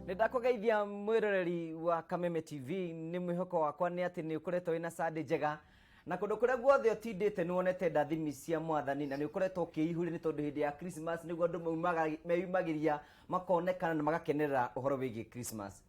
Nĩ ndakũgeithia mwĩroreri wa Kameme TV. Nĩ mwĩhoko wakwa nĩ atĩ nĩ ũkoretwo wĩna Sunday njega na kũndũ kũrĩa guothe ũtindĩte nĩ wonete ndathimi cia Mwathani na nĩ ũkoretwo ũkĩihũria, nĩ tondũ hĩndĩ ya Christmas nĩguo andũ meyumagĩria, makonekana na magakenerera ũhoro wĩgiĩ Christmas.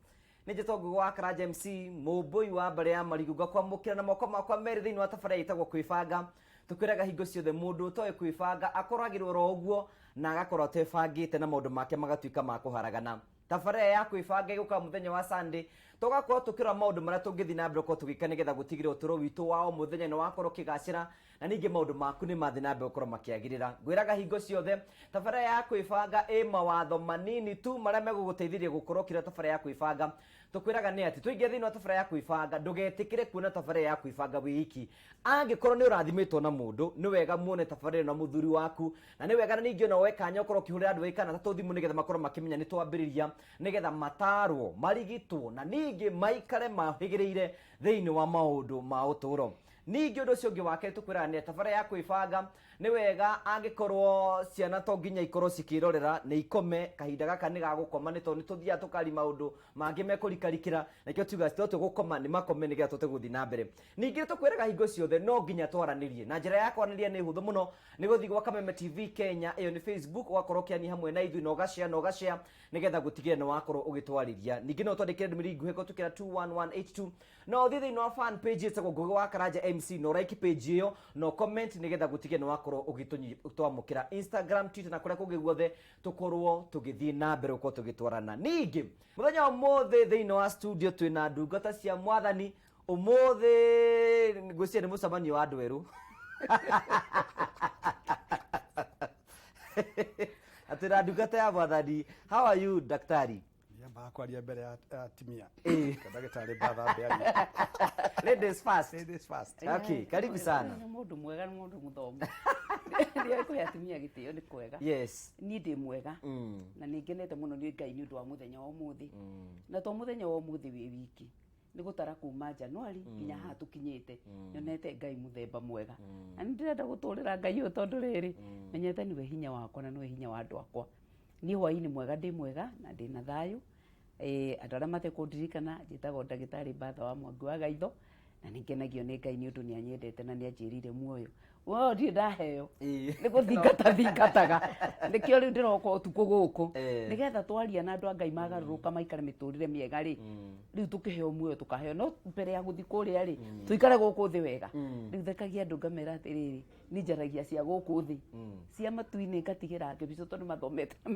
Nĩ njĩtwo Ngugi wa Karanja MC, mũmbũi wa mbarĩ ya Marigũ. Ngakwamũkĩra na moko makwa merĩ thĩinĩ wa tabarĩra ĩtagwo Kwĩbanga. Tũkwĩraga hingo ciothe, mũndũ ũtoĩ kwĩbanga akoragĩrwo oro ũguo na agakorwo atebangĩte na maũndũ make magatuĩka ma kũharagana. Tabarĩra ya Kwĩbanga ĩgũka mũthenya wa Sunday, tũgakorwo tũkĩrora maũndũ marĩa tũngĩthiĩ na mbere gũkorwo tũgĩka nĩgetha gũtigĩrĩra ũtũũro witũ wa o mũthenya nĩ wakorwo ũkĩgacĩra na ningĩ maũndũ maku nĩ mathiĩ na mbere gũkorwo makĩagĩrĩra. Ngwĩraga hingo ciothe, tabarĩra ya Kwĩbanga ĩ mawatho manini tu marĩa megũgũteithĩrĩria gũkorwo ũkĩrora tabarĩra ya Kwĩbanga. Tũkwĩraga nĩ atĩ twaingĩra thĩinĩ wa tabarĩra ya Kwĩbanga, ndũgetĩkĩre kuona tabarĩra ya Kwĩbanga wĩ iki. Angĩkorwo nĩ ũrathimĩtwo na mũndũ, nĩ wega muone tabarĩra ĩno na mũthuri waku, na nĩ wega na ningĩ ona woe kanya ũkorwo ũkĩhũrĩra andũ erĩ kana atatũ thimũ nĩgetha makorwo makĩmenya nĩ twambĩrĩria, nĩgetha matarwo, marigitwo na ningĩ maikare mahĩgĩrĩire thĩinĩ wa maũndũ ma ũtũũro. Ningĩ ũndũ ũcio ũngĩ wa kerĩ tũkwĩraga nĩ tabarĩra ya Kwĩbanga, nĩ wega angĩkorwo ciana to nginya ikorwo cikĩrorera, nĩ ikome. Kahinda gaka nĩ ga gũkoma, nĩ tondũ nĩ tũthiaga tũkaria maũndũ mangĩ mekũrikarikĩra, nĩkĩo tugaga to tũgũkoma, nĩ makome nĩgetha tũhote gũthiĩ na mbere. Ningĩ tũkwĩraga hingo ciothe no nginya twaranĩrie, na njĩra ya kwaranĩria nĩ hũthũ mũno, nĩ gũthiĩ gwa Kameme TV Kenya, ĩyo nĩ Facebook, ũgakorwo ũkĩania hamwe na ithuĩ na ũgashare na ũgashare nĩgetha gũtigĩrĩra nĩ wakorwo ũgĩtwarĩria. Ningĩ no ũtwandĩkĩre ndũmĩrĩri nguhĩ kũhĩtũkĩra 21182. No ũthiĩ thĩinĩ wa fan page ĩtagwo Ngugi wa Karanja MC na ũraiki page ĩyo na comment nĩgetha gũtigĩrĩra nĩ wakorwo ũgĩtwamũkĩra Instagram, Twitter na kũrĩa kũngĩ guothe, tũkorwo tũgĩthiĩ na mbere gũkorwo tũgĩtwarana. Ningĩ mũthenya wa ũmũthĩ thĩinĩ wa studio twĩna ndungata cia Mwathani. Ũmũthĩ ngwĩciria nĩ mũcemanio wa andũ erũ atĩ na ndungata ya Mwathani. How are you, daktari? Ndiambaga kwaria mbere ya atumia. Eh. Ndagĩtarĩ Mbatha ambe. Ladies first. Ladies first. Okay, karibu sana. Nĩ mũndũ mwega, nĩ mũndũ mũthomu. Rĩrĩa kũhe atumia gĩtĩo nĩ kwega. Niĩ ndĩ mwega na nĩ ngenete mũno nĩ Ngai nĩ ũndũ wa mũthenya wa ũmũthĩ. Na to mũthenya wa ũmũthĩ wĩ wiki, nĩ gũtara kuma Januari nginya haha tũkinyĩte, nyonete Ngai mũthemba mwega. Na nĩ ndĩrenda gũtũrĩra Ngai ũyũ, tondũ rĩrĩ, menyete nĩwe hinya wakwa na nĩwe hinya wa andũ akwa. Niĩ hwainĩ mwega, ndĩ mwega na ndĩ na thayũ. Andũ arĩa matekũndirikana, njĩtagwo ndagĩtarĩ Mbatha wa Mwangi wa Gaitho, na nĩ ngenagio nĩ Ngai nĩ ũndũ nĩ anyendete na nĩ anjĩrĩire muoyo. Muoyo ndirĩ ndaheo, nĩ gũthingata thingataga, nĩkĩo rĩu ndĩroka ũtukũ gũkũ, nĩgetha twaria na andũ a Ngai magarũrũka maikare mĩtũrĩre mĩega rĩ, rĩu tũkĩheo muoyo tũkaheo, no mbere ya gũthiĩ kũrĩa rĩ, tũikare gũkũ thĩ wega. Rĩu thekagia andũ ngamera atĩrĩrĩ, niĩ njaragia cia gũkũ thĩ, cia matu-inĩ ngatigĩra angĩ tondũ mathomete na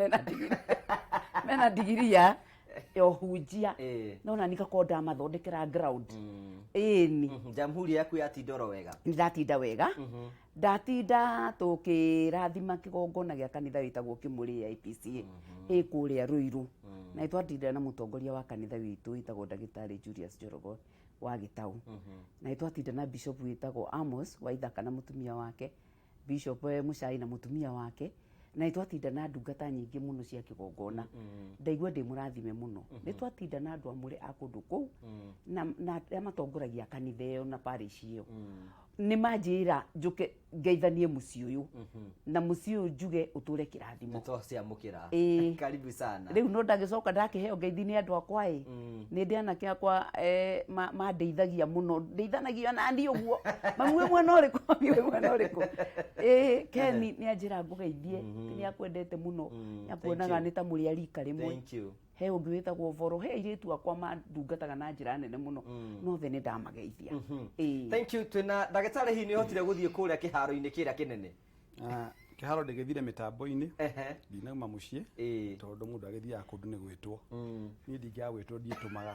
mena ndigiri ya ũhunjia. No nani ngakorwo ndamathondekera ground, ĩni. Jamhuri yaku yatinda oro wega? Nĩ ndatinda wega. Ndatinda tũkĩrathima kĩgongona gĩa kanitha wĩtagwo Kĩmũrĩ ya APCA ĩ kũrĩa Rũirũ, na nĩ twatinda na mũtongoria wa kanitha witũ wĩtagwo ndagĩtarĩ Julius Njoroge wa Gĩtaũ, na nĩ twatinda na bishop wĩtagwo Amos wa Ithaka na mũtumia wake, bishop Mũcai na mũtumia wake, na nĩ twatinda na ndungata nyingĩ mũno cia kĩgongona. Ndaigua ndĩ mũrathime mũno. Nĩ twatinda na andũ amũre a kũndũ kũu na arĩa matongoragia kanitha ĩyo na parish ĩyo. Nĩ manjĩra njũke ngeithanie mũciĩ ũyũ, na mũciĩ ũyũ njuge ũtũre kĩrathimo. Nĩ twaciamũkĩra. Ĩĩ. Karibu sana. Rĩu no ndagĩcoka ndakĩheo ngeithi nĩ andũ akwa ĩ. Nĩ ndĩ anake akwa mandeithagia mũno, ndeithanagia na niĩ ũguo. Mami wĩ mwena ũrĩkũ? Mami wĩ mwena ũrĩkũ? Ĩĩ, Ken nĩ anjĩra ngũgeithie, nĩ akwendete mũno, nĩ akuonaga Thank you. nĩ ta mũrĩ a rika rĩmwe. Thank you. He ũngĩ wĩtagwo Voro, he airĩtu akwa mandungataga na njĩra nene mũno, no othe nĩ ndamageithia. Ĩĩ. Thank you. Twĩna ndagĩtarĩ, hihi nĩ ũhotire gũthiĩ kũrĩa kĩharo-inĩ kĩrĩa kĩnene? Ah, kĩharo ndĩgĩthire mĩtambo-inĩ. Ndinauma mũciĩ, tondũ mũndũ agĩthiaga kũndũ nĩ gwĩtwo. Niĩ ndingĩaga gwĩtwo ndiĩtũmaga.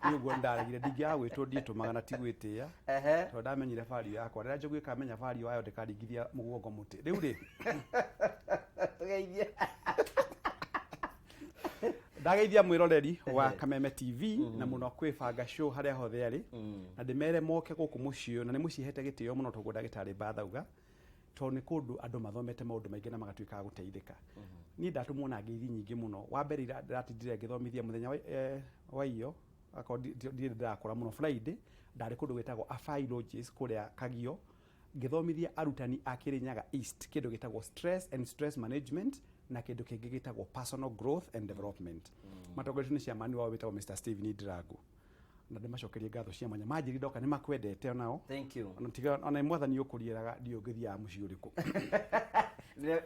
Niĩ ũguo ndaregire, ndingĩaga gwĩtwo ndiĩtũmaga, na ti gwĩtĩĩa, tondũ ndamenyire value yakwa. Rĩrĩa njogu ĩkamenya value yayo, ndĩkaringithia mũguongo mũtĩ rĩu rĩ. Tũgeithie. Ndageithia mwĩroreri wa Kameme TV na mũno Kwĩbanga Show harĩa hothe arĩ, na ndĩmere moke gũkũ mũciĩ ũyũ, na nĩ mũciĩ hete gĩtĩo mũno toguo ndagĩtarĩ Mbathauga, tondũ nĩ kũndũ andũ mathomete maũndũ maingĩ na magatuĩka a gũteithĩka. Niĩ ndatũmwo na ngeithi nyingĩ mũno. Wa mbere, ndĩratindire ngĩthomithia mũthenya wa iyo, akorwo ndirĩ ndĩrakũra mũno, Friday ndarĩ kũndũ gwĩtagwo Afai Lodges kũrĩa Kagio, ngĩthomithia arutani a Kirinyaga East kĩndũ gĩtagwo stress and stress management. Na kĩndũ kĩngĩ gĩtagwo personal growth and development. Matongoretio nĩ chairman wao wĩtagwo Mr. Steven Ndirangu, na ndĩmacokerie ngatho cia mwanya. Manjĩrire ndoka nĩ makwendete onao. Thank you. Ona tiga ona mwathani ũkũrieraga ndiũ ngĩthiaga mũciĩ ũrĩkũ.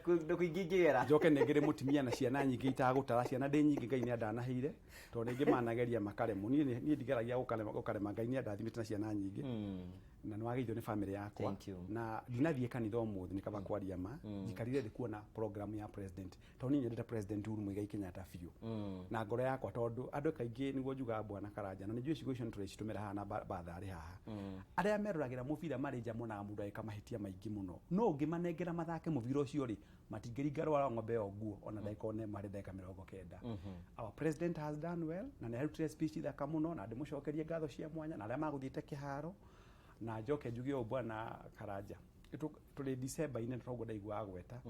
Kũndũ kũingĩ ingĩgera. Njoke nengere mũtumia na ciana nyingĩ itagũtara. Ciana ndĩ nyingĩ, Ngai nĩ andanaheire, tondũ rĩngĩ manageria makaremwo. Niĩ ndigeragia gũkarema. Ngai nĩ andathimĩte na ciana nyingĩ na nĩ wageithio nĩ family yakwa. Thank you. Na ndinathiĩ kanitha ũmũthĩ, nĩ kaba kwaria ma. Njikarire thĩ kuona program ya president, tondũ niĩ nyendete President Uhuru Muigai Kenyatta biũ na ngoro yakwa, tondũ andũ kaingĩ nĩguo njugaga, bwana Karanja, na nĩ njũĩ ciugo icio nĩ tũrĩcitũmĩra haha na batharĩ haha. Arĩa meroragĩra mũbira marĩ nja monaga mũndũ agĩka mahĩtia maingĩ mũno, no ũngĩmanengera mathake mũbira ũcio rĩ, matingĩringa rwara ng'ombe ĩyo nguo ona ndagĩka one marĩ ndagĩka 90. Our president has done well, na nĩ arutire speech thaka mũno, na ndĩmũcokerie ngatho cia mwanya na arĩa magũthiĩte kĩharo. Na njoke njuge ũũ, bwana Karanja, tũrĩ December-inĩ, toguo ndaiguaga gweta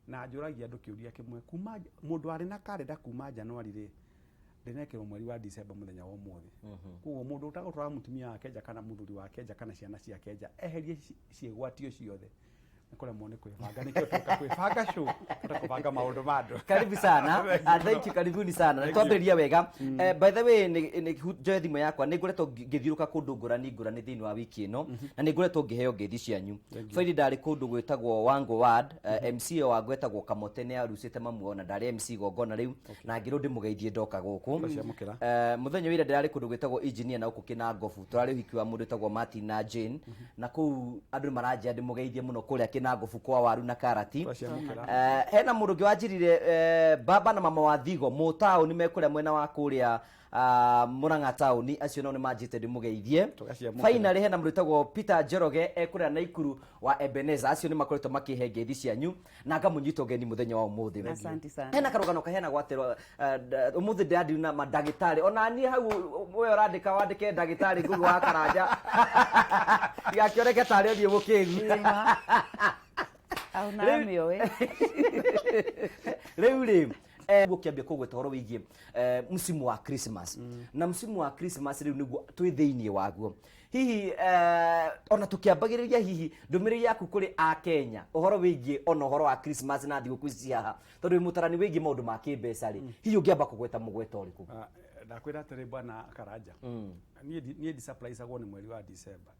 na njũragia andũ kĩũria kĩmwe. Kuma mũndũ arĩ na karenda kuma January rĩ, ndĩnekĩrwo mweri wa December mũthenya wa ũmũthĩ. Koguo mũndũ ũtagũtwara mũtumia wake nja kana mũthuri wake nja kana ciana ciake nja, eherie ciĩgwatio ciothe, nĩ kũremwo nĩ kwĩbanga. Nĩkĩo tũka kwĩbanga show, tũta kũbanga maũndũ ma andũ. Karibu sana. Ah, thank you, karibuni sana. Thank you. Twambĩrĩria wega. By the way, nĩ njoe thimũ yakwa. Nĩ ngoretwo ngĩthiũrũka kũndũ ngũrani ngũrani thĩinĩ wa wiki ĩno, na nĩ ngoretwo ngĩheo ngeithi cianyu. Friday ndarĩ kũndũ gwĩtagwo Wango Ward. MC wa gwĩtagwo Kamote nĩ arucĩte mamu, ona ndarĩ MC igongona rĩu, na ngĩrwo ndĩmũgeithie ndoka gũkũ. Twaciamũkĩra. Mũthenya wa ira ndĩrarĩ kũndũ gwĩtagwo Engineer na gũkũ Kĩnangobu. Tũrarĩ ũhiki wa mũndũ wĩtagwo Martin na Jane, na kũu andũ nĩ maranjĩra ndĩmũgeithie mũno kũrĩa Kĩnangobu kwa waru na karati. Twaciamũkĩra. Hena mũndũ ũngĩ wanjĩrire, baba na mama wa Thigo mũtaũni mekũrĩa mwena wa kũrĩa Murang'a taũni, acio nao nĩ manjĩte ndĩmũgeithie. Tũgaciamũkĩra. Finally, hena mũndũ wĩtagwo Peter Njoroge ekũrĩa Naikuru wa Ebeneza. Acio nĩ makoretwo makĩhe ngeithi cianyu na ngamũnyita ũgeni mũthenya wa ũmũthĩ. Asante sana. Hena karũgano kaheanagwo atĩ ũmũthĩ ndĩrandiru na mandagĩtarĩ, ona niĩ hau we ũrandĩka wandĩke ndagĩtarĩ Ngugi wa Karanja, ndigakĩoneke tarĩ ũthiĩ mũkĩgu. Ĩma. Au namĩoĩ. Rĩu rĩ, gũkĩambia kũgweta ũhoro wĩgiĩ msimu wa Christmas, na msimu wa Christmas rĩu nĩguo twĩ thĩinĩ waguo. Hihi ona tũkĩambagĩrĩria, hihi ndũmĩrĩri yaku kũrĩ a Kenya ũhoro wĩgiĩ ona ũhoro wa Christmas na thigũkũ ici haha, tondũ wĩ mũtarani wĩgiĩ maũndũ ma kĩmbeca rĩ, hihi ũngĩamba kũgweta mũgweta ũrĩkũ? Ah, ndakwĩra atĩrĩ, bwana Karanja, niĩ ndisurprisagwo nĩ mweri wa December,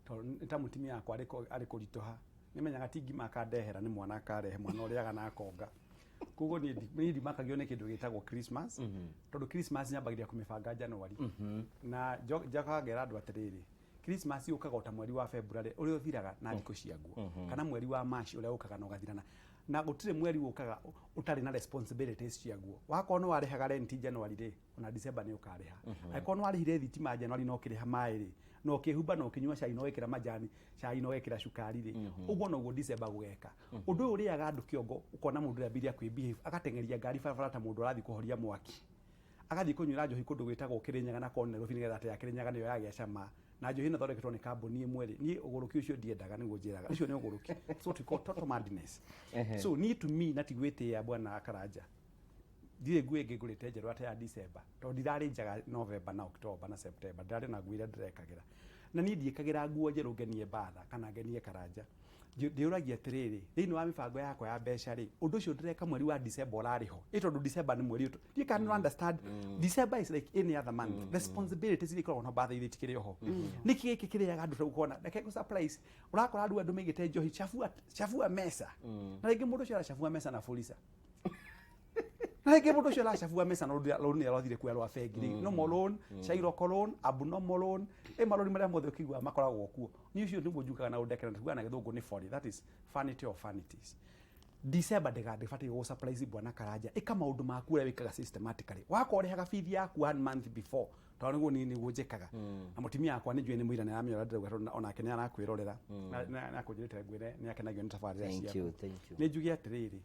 tondũ nĩ ta mũtumia wakwa arĩ kũritũha, nĩmenyaga ti ngima akandehera, nĩ mwana akarehe, mwana ũrĩaga na akonga. Koguo niĩ ndimakagio nĩ kĩndũ gĩtagwo Christmas, tondũ Christmas nyambagĩrĩria kũmĩbanga January. Na njokaga ngera andũ atĩrĩrĩ, Christmas yũkaga o ta mweri wa February ũrĩa ũthiraga na thikũ ciaguo, kana mweri wa March ũrĩa ũkaga na ũgathira, na gũtirĩ mweri ũkaga ũtarĩ na responsibilities ciaguo. Wakorwo nĩ warĩhaga rent January rĩ, ona December nĩ ũkarĩha. Angĩkorwo nĩ warĩhire thitima January na ũkĩrĩha maĩ rĩ, na ũkĩhumba na ũkĩnyua cai na ũgekĩra majani cai na ũgekĩra cukari rĩ, ũguo noguo December gũgeka. Ũndũ ũyũ ũrĩaga andũ kĩongo, ũkona mũndũ ũrĩa kwĩ agateng'eria ngari barabara ta mũndũ ũrathiĩ kũhoria mwaki, agathiĩ kũnyuĩra njohi kũndũ gwĩtagwo Kĩrĩnyaga na kwa Nairobi, nĩgetha atĩ ya Kĩrĩnyaga nĩyo yagĩa cama, na njohi ĩno ĩthondeketwo nĩ kambuni ĩmwe rĩ. Niĩ ũgũrũki ũcio ndiendaga, nĩguo njĩraga ũcio nĩ ũgũrũki. So what we call total madness. So niĩ to me, na ti gwĩtĩĩa, bwana Karanja, ndirĩ nguo ĩngĩ ngũrĩte njerũ ata ya December, tondũ ndirarĩ njaga November na October na September, ndirarĩ na nguo iria ndĩrekagĩra. Na niĩ ndiĩkagĩra nguo njerũ ngenie batha kana ngenie Karanja. Ndĩũragia atĩrĩrĩ, thĩinĩ wa mĩbango yakwa ya mbeca rĩ, ũndũ ũcio ndĩreka mweri wa December ũrarĩ ho ĩ? Tondũ December nĩ mweri ũtũ you can understand, December is like any other month. Responsibilities iria ikoragwo na batha iria itikĩrĩ oho. Nĩkĩ gĩkĩ kĩrĩaga andũ ta ũkona? Reke ngũ surprise. Ũrakora andũ maigĩte njohi, chafua chafua mesa, na rĩngĩ mũndũ ũcio aracafua mesa na Fuliza, na rĩngĩ mũndũ ũcio aracabua mesa na rũni nĩ arathire kuoya rwa bengi rĩ, normal loan, Shylock loan, abnormal loan, ĩ marũni marĩa mothe ũkĩiguaga makoragwo kuo. Niĩ ũcio nĩguo njugaga na ũndekera, tugaga na gĩthũngũ nĩ folly, that is vanity of vanities. December ndĩgabatiĩ gũ surprise, bwana Karanja. Ĩka maũndũ maku ũrĩa wĩkaga systematically. Wakorwo ũrĩhaga bithi yaku one month before, tondũ nĩguo niĩ nĩguo njĩkaga, na mũtumia wakwa nĩ njũĩ nĩ mũira, nĩ aramenya ũrĩa ndĩrauga, tondũ onake nĩ arakwĩrorera na akũnjĩrĩte ngwĩre nĩ akenagio nĩ tabarĩra Thank ciaku. you, thank you. Nĩ njuge atĩrĩrĩ,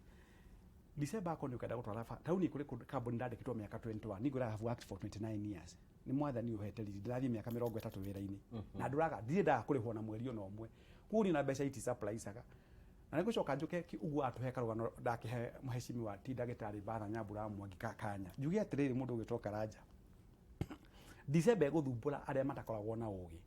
December akorwo nĩ ũkenda gũtwara tauni kũrĩ kũndũ kambuni ndandĩkĩtwo mĩaka 21. Niĩ ngwĩraga have worked for 29 years, nĩ mwathani ũhete riri. Ndĩrathiĩ mĩaka 30 wĩra-inĩ na ndũraga, ndirĩ ndaga kũrĩhwo na mweri ona ũmwe. Koguo niĩ na mbeca iti surprisaga. Na nĩ ngũcoka njũke ũguo atũhe karũgano ndakĩhe mheshimiwa ti ndagĩtarĩ Batha Nyambura Mwangi kanya. Njuge atĩrĩrĩ, mũndũ ũgwĩtwo Karanja, December ĩgũthumbũra arĩa matakoragwo na ũgĩ,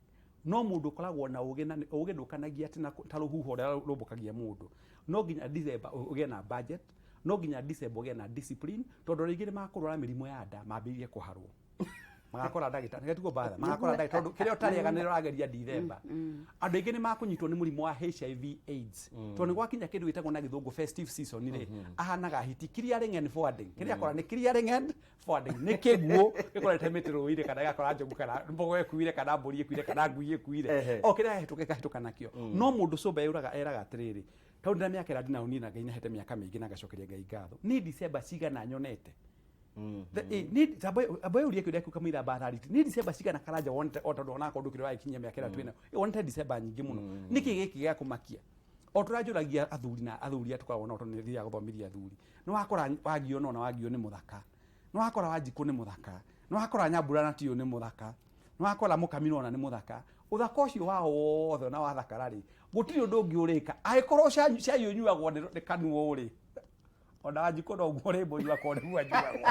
no mũndũ ũkoragwo na ũgĩ, na ũgĩ ndũkanagia atĩ ta rũhuho ũrĩa rũmbũkagia mũndũ. No nginya December ũgĩe na budget, No nginya December ũgĩe na discipline, tondũ rĩngĩ nĩ makũrwara mĩrimũ ya nda, mambĩrĩrie kũharwo, magakora ndagĩtarĩ nĩgetiguo mbatha, magakora ndagĩtarĩ, tondũ kĩrĩa ũtarĩaga nĩ ũrageria December. Andũ aingĩ nĩ makũnyitwo nĩ mũrimũ wa HIV AIDS, tondũ nĩ gwakinya kĩndũ gĩtagwo na gĩthũngũ festive season rĩ, ahanaga hiti clearing and forwarding. Kĩrĩa akora nĩ clearing and forwarding, nĩ kĩguũ gĩkorete mĩtĩ rũĩ-inĩ, kana gĩgakora njogu, kana mbogo ĩkuire, kana mbũri ĩkuire, kana ngui ĩkuire. O kĩrĩa yahĩtũka ĩkahĩtũka nakĩo. No mũndũ cũmba yuraga eraga atĩrĩrĩ, tondũ ndĩna mĩaka ĩrĩa ndĩnayo niĩ, na Ngai nĩahete mĩaka mĩingĩ na ngacokeria Ngai ngatho, nĩ December cigana nyonete? Amba ũrie kĩũria kĩu kamũira mbathariti. Nĩ December cigana Karanja wonete? O tondũ onakorwo ndũkĩrĩ ũragĩkinyia mĩaka ĩrĩa twĩnayo, wonete December nyingĩ mũno. Nĩkĩ gĩkĩ gĩa kũmakia? O tũranjũragia athuri na athuri aya tũkoragwo nao, tondũ nĩ thiaga gũthomithia athuri. Nĩ wakora Wangio nona Wangio nĩ mũthaka, nĩ wakora Wanjikũ nĩ mũthaka, nĩ wakora Nyambura na Tiũ nĩ mũthaka, nĩ wakora Mũkami nona nĩ mũthaka. Ũthaka ũcio wao wothe ona wathakara rĩ, gũtirĩ ũndũ ũngĩ ũrĩka angĩkorwo cai cai ũnyuagwo nĩ kanuo rĩ, ona Wanjikũ no ũguo rĩ, mũnyua korwo nĩguo anyuagwo.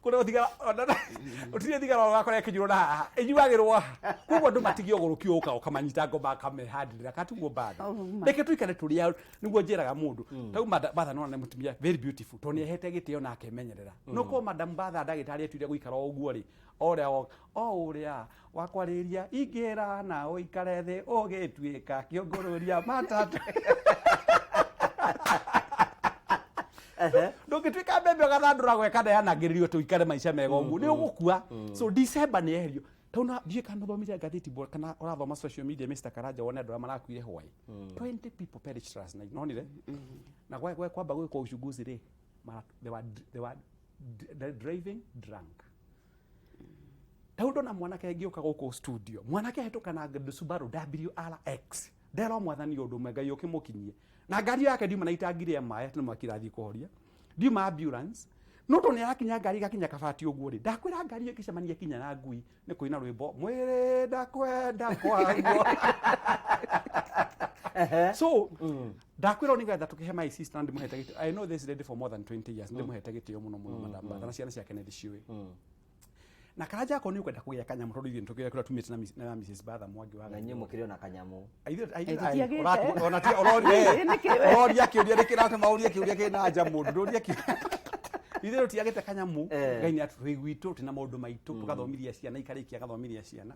Kũrĩa ũthigara ũtirĩ thigara ũgakora ĩkĩnyuo na haha ĩnyuagĩrwo haha. Koguo andũ matigie ũgũrũki ũka ũkamanyita ngoma akamehandĩrĩra katiguo mbatha. Oh, ma. Reke tũikare tũrĩ nĩguo njĩraga mũndũ tau Batha nona nĩ mũtumia very beautiful, tondũ nĩ ehete gĩtĩo na akemenyerera. No korwo Madam Batha ndagĩtarĩ etuire gũikara o ũguo rĩ, o ũrĩa o ũrĩa wakwarĩria ingĩra na ũikare thĩ ũgĩtuĩka kĩũngũrũria matata, ndũngĩtuĩka mbembe ũgathandũra gweka neanangĩrĩrio tũikare maica mega ũguo, nĩ ũgũkua. So December nĩ eherio, tondũ na ndiũĩ kana ũthomire ngathĩti kana ũrathoma social media, Mr Karanja, wone andũ arĩa marakuire hwaĩ. 20 people perished last night, nonire na gwe kwamba gwĩkwo uchunguzi rĩ, they were driving drunk. Tau ndona mwanake ngĩũka gũkũ studio, mwanake hetũka na Subaru WRX, ndero mwathani ũndũ ũmwe, Ngai ũkĩmũkinyie na ngari yake. Ndiuma na itangi rĩa maĩ atĩ nĩ mwaki irathiĩ kũhoria, ndiuma ambulance, no tondũ nĩ arakinya ngari igakinya kabati ũguo rĩ, ndakwĩra ngari ĩyo ĩgĩcemania kinya na ngui nĩ kũina rwĩmbo mwĩrĩ ndakwenda kwaguo. So ndakwĩra nĩgetha tũkĩhe my sister, ndĩmũhete gĩtĩo. I know this lady for more than 20 years, ndĩmũhete gĩtĩo mũno mũno, Madam Batha, na ciana ciake nĩ ndĩciũĩ. Na Karanja akorwo nĩ ũkwenda kũgĩa kanyamũ, tondũ ithuĩ nĩtũkĩoĩ kũrĩa tumĩte na Mrs Batha Mwangi wa Na inyuĩ mũkĩrĩ ona kanyamũ? Tũtiagĩte. Ũroria kĩũria nĩ kĩratũma ũrie kĩũria kĩna anja mũndũ ndũrie kĩũria. Ithuĩ tũtiagĩte kanyamũ. Ngai nĩ atũrĩ gwitũ, twĩna maũndũ maitũ, tũgathomithia ciana ikarĩkia gathomithia ciana.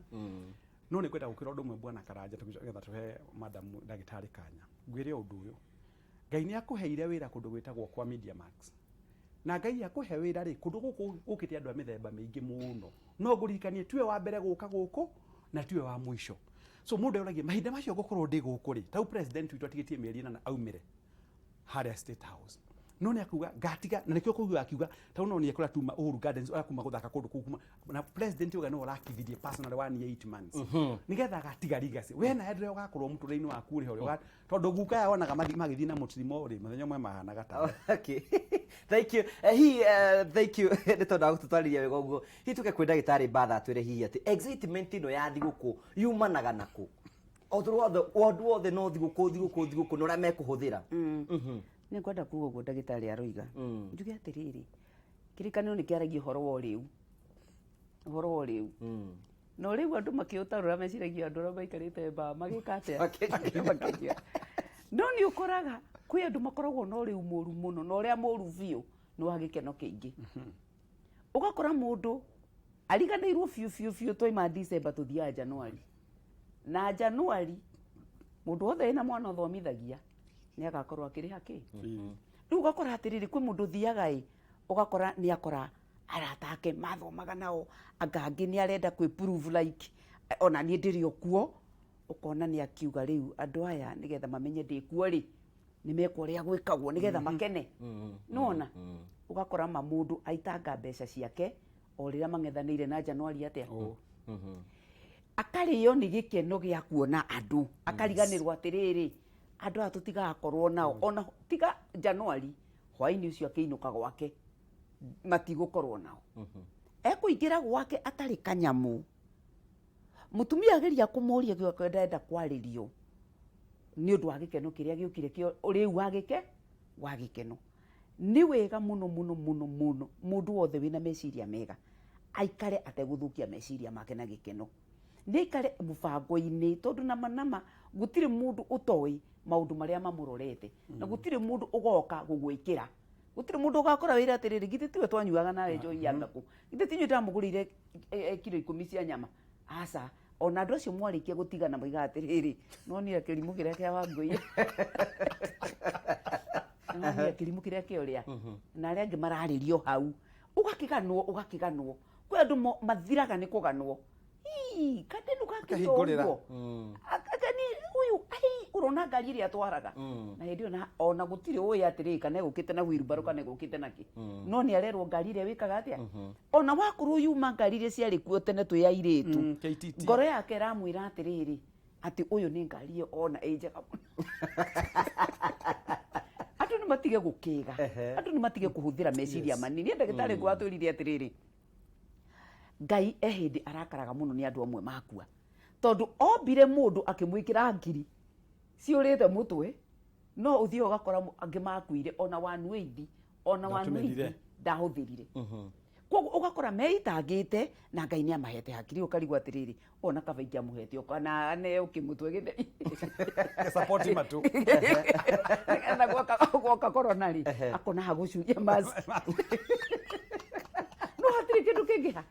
No nĩ kwenda gũkĩra ũndũ ũmwe, bwana Karanja, tũgetha tũhe madam ndagĩtarĩ kanya. Ngwĩre ũndũ ũyũ, Ngai nĩ akũheire wĩra kũndũ gwĩtagwo kwa Media Max, na Ngai akũhe wĩra rĩ, kũndũ gũkũ gũkĩte andũ a mĩthemba mĩingĩ mũno. No ngũririkanie tiwe wa mbere gũka gũkũ na tiwe wa mũico. So mũndũ eũragia mahinda macio ngũkorwo ndĩ gũkũ rĩ, tau president witũ atigĩtie mĩeri 8 aumĩre harĩa State House, no nĩ akuga ngatiga, na nĩkĩo kũigua akiuga tau no nĩ ekũrĩa tuma Uhuru Gardens ũrĩa kuma gũthaka kũndũ kũu kuma na president uga nĩwe ũrakithirie personally one year 8 months nĩgetha agatiga legacy. We na ndĩrĩa ũgakorwo mũtũrĩre-inĩ waku ũrĩ ho ũrĩa tondũ guka yonaga magĩthiĩ na mũtirimo rĩ, mũthenya ũmwe mahanaga ta Okay. Thank you. Hihi thank you nĩ tondũ wa gũtũtwarĩria wega ũguo. Hihi tũke kwĩ ndagĩtarĩ Mbatha atwĩre hihi atĩ excitement ĩno ya thigũkũ yumanaga nakũ? O ũndũ wothe, ũndũ wothe no thigũkũ, thigũkũ, thigũkũ, na ũrĩa mekũhũthĩra. Nĩ ngwenda kuga ũguo ndagĩtarĩ aroiga, njuge atĩrĩrĩ, kĩrĩkanĩro nĩ kĩaragia ũhoro wa ũrĩu, ũhoro wa ũrĩu, na ũrĩu andũ makĩũtarũra meciragia andũ arĩa maikarĩte mbaa magĩka atĩa? Makĩnyua. No nĩ ũkoraga kwĩ andũ makoragwo na ũrĩu mũru mũno, na ũrĩa mũru biũ nĩ wa gĩkeno kĩingĩ. Ũgakora mũndũ ariganĩirwo biũ biũ biũ. Twaima December tũthiaga January, na January mũndũ wothe wĩna mwana ũthomithagia nĩ agakorwo akĩrĩha kĩ. Rĩu ũgakora atĩrĩrĩ, kwĩ mũndũ ũthiaga ĩ, ũgakora nĩ akora arata ake mathomaga nao, anga angĩ nĩ arenda kwĩ prove like ona niĩ ndĩrĩ o kuo. Ũkona nĩ akiuga rĩu andũ aya nĩgetha mamenye ndĩ kuo rĩ, nĩ meka ũrĩa gwĩkagwo nĩgetha makene. Nĩwona ũgakora ma mũndũ aitanga mbeca ciake o rĩrĩa mang'ethanĩire na Januari atĩa, akarĩo nĩ gĩkeno gĩa kuona andũ, akariganĩrwo atĩrĩrĩ, andũ aya tũtigakorwo nao ona tiga Januari hwaĩ-inĩ ũcio akĩinũka gwake matigũkorwo nao. Ekũingĩra gwake atarĩ kanyamũ. Mũtumia ageria kũmũria gĩake, ndenda kwarĩrio nĩ ũndũ wa gĩkeno kĩrĩa gĩũkire kĩa ũrĩu wa gĩke wa gĩkeno. Nĩ wega mũno mũno mũno mũno mũndũ wothe wĩna meciria mega aikare ategũthũkia meciria make na gĩkeno. Nĩ aikare mũbango-inĩ, tondũ nama nama gũtirĩ mũndũ ũtoĩ maũndũ marĩa mamũrorete, na gũtirĩ mũndũ ũgoka gũgwĩkĩra. Gũtirĩ mũndũ ũgakora wĩra atĩrĩrĩ, githĩ tiwe twanyuaga nawe njohi ya ngakũ, githĩ ti inyuĩ ndamũgũrĩire kiro 10 cia nyama? Aca, ona andũ acio mwarĩkia gũtigana moigaga atĩrĩrĩ, nonire kĩrimũ kĩrĩa kĩa Wangũi, nonire kĩrimũ kĩrĩa kĩa ũrĩa, na arĩa angĩ mararĩrio hau, ũgakĩganwo ũgakĩganwo. Kwĩ andũ mathiraga nĩ kũganwo. Ii, kandenu gakĩrĩ o Akahingũrĩra. ũguo. Akani ũyũ, ai, ũrona ngari ĩrĩa atwaraga, na hĩndĩ ĩyo ona gũtirĩ ũĩ atĩrĩrĩ kana egũkĩte na wheelbarrow kana egũkĩte na kĩ, no nĩ arerwo ngari ĩrĩa wĩkaga atĩa. Ona wakorwo yuma ngari iria ciarĩ kuo tene twĩ airĩtu, KTT. Ngoro yake ĩramwĩra atĩrĩrĩ, atĩ ũyũ nĩ ngari ĩyo ona ĩ njega mũno. Andũ nĩ matige gũkĩga, andũ nĩ matige kũhũthĩra meciria manini. Niĩ ndagĩtarĩ ngwatwĩrire atĩrĩrĩ, Ngai e hĩndĩ arakaraga mũno nĩ andũ amwe makua, tondũ ombire mũndũ akĩmwĩkĩra ngiri ciũrĩte mũtwe, no ũthiĩ ũgakora angĩ makuire ona wanuithi, ona wanuithi Ndatũmĩrire. ndahũthĩrire. Koguo ũgakora meitangĩte na Ngai nĩ amahete hakiri, ũkarigwo atĩrĩrĩ, ona kaba ingĩamũhete o kana aneo kĩmũtwe gĩtheri. Support matu. Nĩgetha gwoka corona rĩ, akona ha gũcuria mask. No hatirĩ kĩndũ kĩngĩ ha,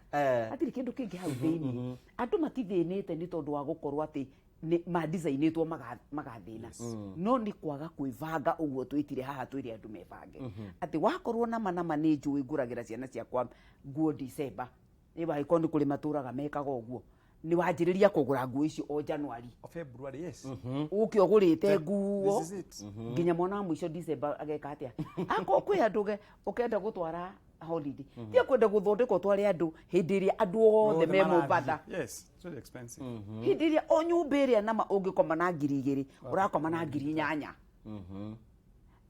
hatirĩ kĩndũ kĩngĩ hau thĩinĩ. Andũ matithĩnĩte nĩ tondũ wa gũkorwo atĩ nĩ mandicainĩtwo magathĩna, no nĩ kwaga kwĩbanga. Ũguo twĩtire haha twĩre andũ mebange atĩ wakorwo nama nama nĩ njũĩ ngũragĩra ciana ciakwa nguo December, nĩ wagĩkorwo nĩ kũrĩ matũraga mekaga ũguo, nĩ wanjĩrĩria kũgũra nguo icio o January. O February, yes. Ũke ũgũrĩte nguo This is it. Nginya mwana wa mũico December ageka atĩa. Akorwo kwĩ andũ ũkenda gũtwara holiday, tia kwenda gũthondeka ũtware andũ hĩndĩ ĩrĩa andũ othe me marathiĩ. Mombatha. Yes, it's very expensive. Hĩndĩ ĩrĩa o nyũmba ĩrĩa nama ũngĩkoma na 2000 ũrakoma na 8000,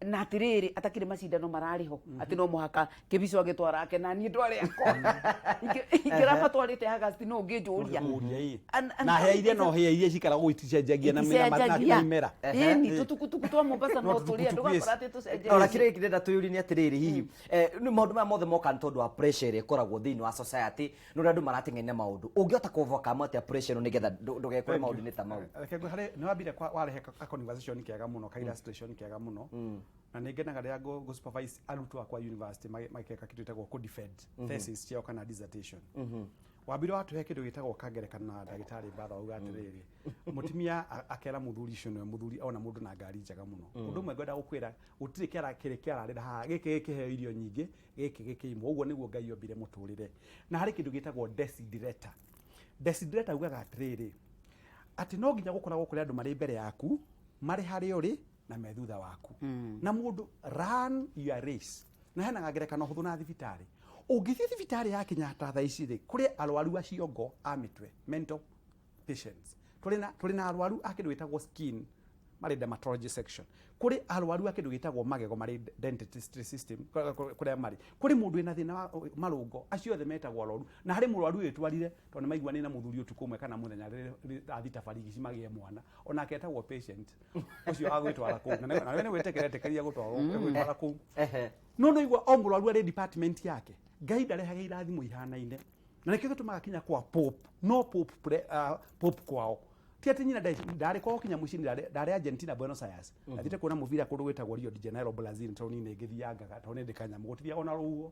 na atĩrĩrĩ, atakĩrĩ macindano mararĩ ho atĩ no mũhaka kĩbico agĩtwara ake na niĩ ndware akwa. Ingĩramatwarĩte August no ũngĩnjũria. Kũria ĩ. And Na hĩa iria, no hĩa iria cikaraga ũguo iticenjagia na Iticenjagia. imera. Ĩni tũtukutuku twa Mombasa No no tũrĩa tũtukutuku, yes. ndũgakora atĩ tũcenjetie. Ona kĩrĩa ndĩrenda twĩyũrie nĩ atĩrĩrĩ, hihi nĩ maũndũ maya mothe moka nĩ tondũ wa pressure ĩrĩa ĩkoragwo thĩinĩ wa society, nĩ ũrĩa andũ marateng'eria maũndũ, ũngĩhota kũ overcome atĩa pressure ĩno nĩgetha ndũgekore maũndũ-inĩ ta mau? Reke harĩ nĩ wambire warehe ka conversation kega mũno, ka illustration kega mũno, na nĩ ngenaga rĩrĩa ngũ supervise arutwo akwa university magĩka kĩndũ gĩtagwo kũ defend thesis ciao kana dissertation. Wambire watũhe kĩndũ gĩtagwo kangerekano na ndagĩtarĩ Mbatha, wauga atĩrĩrĩ, mũtumia akera mũthuri ũcio nĩwe mũthuri ona mũndũ na ngari njega mũno. Ũndũ ũmwe ngwenda gũkwĩra, gũtirĩ kĩara kĩrĩ kĩararĩra haha, gĩkĩ gĩkĩheo irio nyingĩ, gĩkĩ gĩkĩimwo. Ũguo nĩguo Ngai ombire mũtũrĩre. Na harĩ kĩndũ gĩtagwo desiderata. Desiderata ugaga atĩrĩrĩ, atĩ no nginya gũkoragwo kũrĩ andũ marĩ mbere yaku, marĩ harĩa ũrĩ, na me thutha waku, na mũndũ run your race. Na henaga ngerekano hũthũ na thibitarĩ. Ũngĩthiĩ thibitarĩ ya Kenyatta thaa ici rĩ, kũrĩ arwaru a ciongo, a mĩtwe, mental patients, tũrĩ na arwaru a kĩndũ gĩtagwo skin, marĩ dermatology section, kũrĩ arwaru a kĩndũ gĩtagwo magego, marĩ dentistry system kũrĩa marĩ, kũrĩ mũndũ wĩna thĩna wa marũngo. Acio othe metagwo arwaru. Na harĩ mũrwaru wĩtwarire tondũ nĩ maigua nĩ na mũthuri ũtukũ ũmwe kana mũthenya athi tabarigici magĩe mwana, onake etagwo patient ũcio wa gwĩtwara kũu. Na nawe nĩ gwĩtĩkĩra etĩkĩria gũtwarwo gwĩtwara kũu. No nĩ igua o mũrwaru arĩ department yake. Ngai ndarehaga irathimo ihanaine, na nĩkĩo gĩtũmaga kinya kwa Pope, no Pope Pope kwao ti atĩ nyina ndarĩ kwao kinya mũciĩ. Ndarĩ Argentina, Buenos Aires, ndathiĩte kuona mũbira kũndũ gwĩtagwo Rio de Janeiro, Brazil, taũni-inĩ ngĩthiangaga tondũ nĩ ndĩ kanyamũ gũtithiaga ona rũhuho,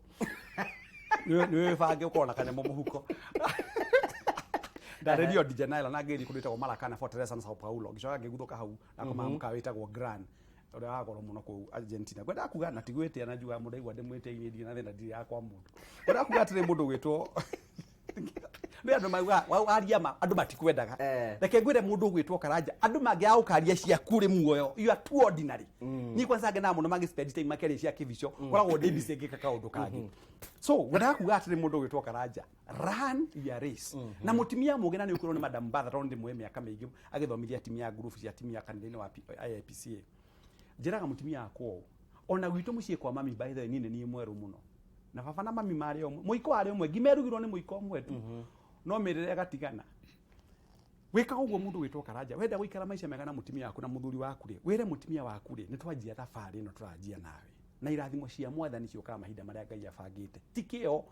nĩ wĩbange ũkorwo na kanyamũ mũhuko. Ndarĩ Rio de Janeiro na ngĩthiĩ kũndũ gwĩtagwo Maracana, Fortaleza na Sao Paulo, ngĩcoka ngĩguthũka hau na komaga mũkawa wĩtagwo Gran ũrĩa wa goro mũno kũu Argentina. Ngwendaga kuga na ti gwĩtĩa, na njugaga mũndũ aigua ndĩmwĩtĩirie, ndirĩ na thĩna, ndirĩ yakwa mũndũ. Ngwendaga kuga atĩrĩ, mũndũ ũgwĩtwo nĩ andũ mauga waria ma andũ matikwendaga. Reke ngwĩre, mũndũ ũgwĩtwo Karanja, andũ mangĩaga gũkaria ciaku rĩ muoyo, you are too ordinary. Niĩ kwanza ngenaga mũno magĩ spend time makĩaria cia kĩbico, koragwo ndĩ busy ngĩka kaũndũ kangĩ. So ngwendaga kuga atĩrĩ, mũndũ ũgwĩtwo Karanja, run your race. Na mũtumia mũgĩ, na nĩ ũkwĩrwo nĩ Madam Batha, tondũ ndĩmũĩ mĩaka mĩingĩ agĩthomithia atumia group cia atumia kanitha-inĩ wa IAPCA. Njĩraga mũtumia wakwa ũũ, ona gwitũ mũciĩ kwa mami, by the way, niĩ nĩ niĩ mwerũ mũno, na baba na mami marĩ ũmwe, mũiko warĩ ũmwe, ngima ĩrugirwo nĩ mũiko ũmwe tu, no mĩrĩre ĩgatigana. Wĩkaga ũguo, mũndũ wĩtwo Karanja, wenda gũikara maica mega na mũtumia waku na mũthuri waku rĩ, wĩre mũtumia waku rĩ, nĩ twanjia thabarĩ ĩno tũranjia nawe, na irathimo cia Mwathani ciũkaga mahinda marĩa Ngai abangĩte. Ti kĩo